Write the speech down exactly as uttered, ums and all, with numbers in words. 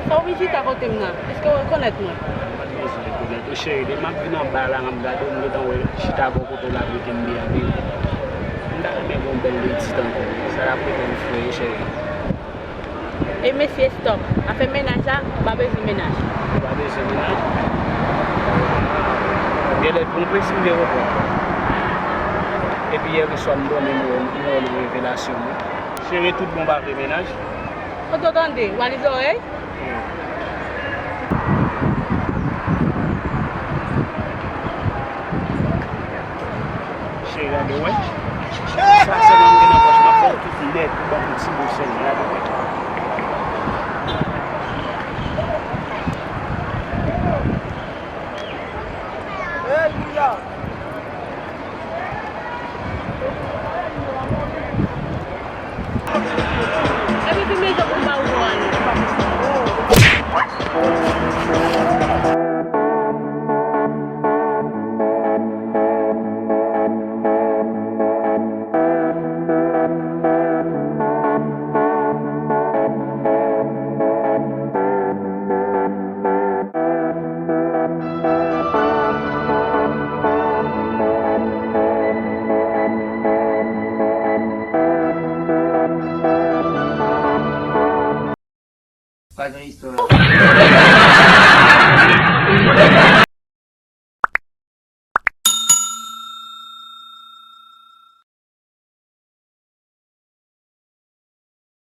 Sa w vin chita kote m nan? Èske w rekonèt mwen? M pa t bezwen rekonèt ou, cheri. Depi m ap vin anba la, m ap gade w, m gentan wè chita bò kote w la, mete m byen anpil. M ta renmen gen yon bèl ledi tankou w. Sa t ap rete m fre, cheri. E mesye, stop. Afè mennaj la, m pa bezwen mennaj. Ou pa bezwen mennaj? Genlè twonpe sou vye repò. Epi yè swa m dòmi, m wè, m wè nan revelasyon m wi. Cheri, tout bon, pa vle mennaj? Kote w tande? W ale zòrèy? Cheri, gade, wè. Sa sèlman m gen nan pòch, m ap ba w tout nèt, ou ban m ti mo sèlman, gade, wè. Epi ki mezon pou m ba ou ale. Pa gen istwa.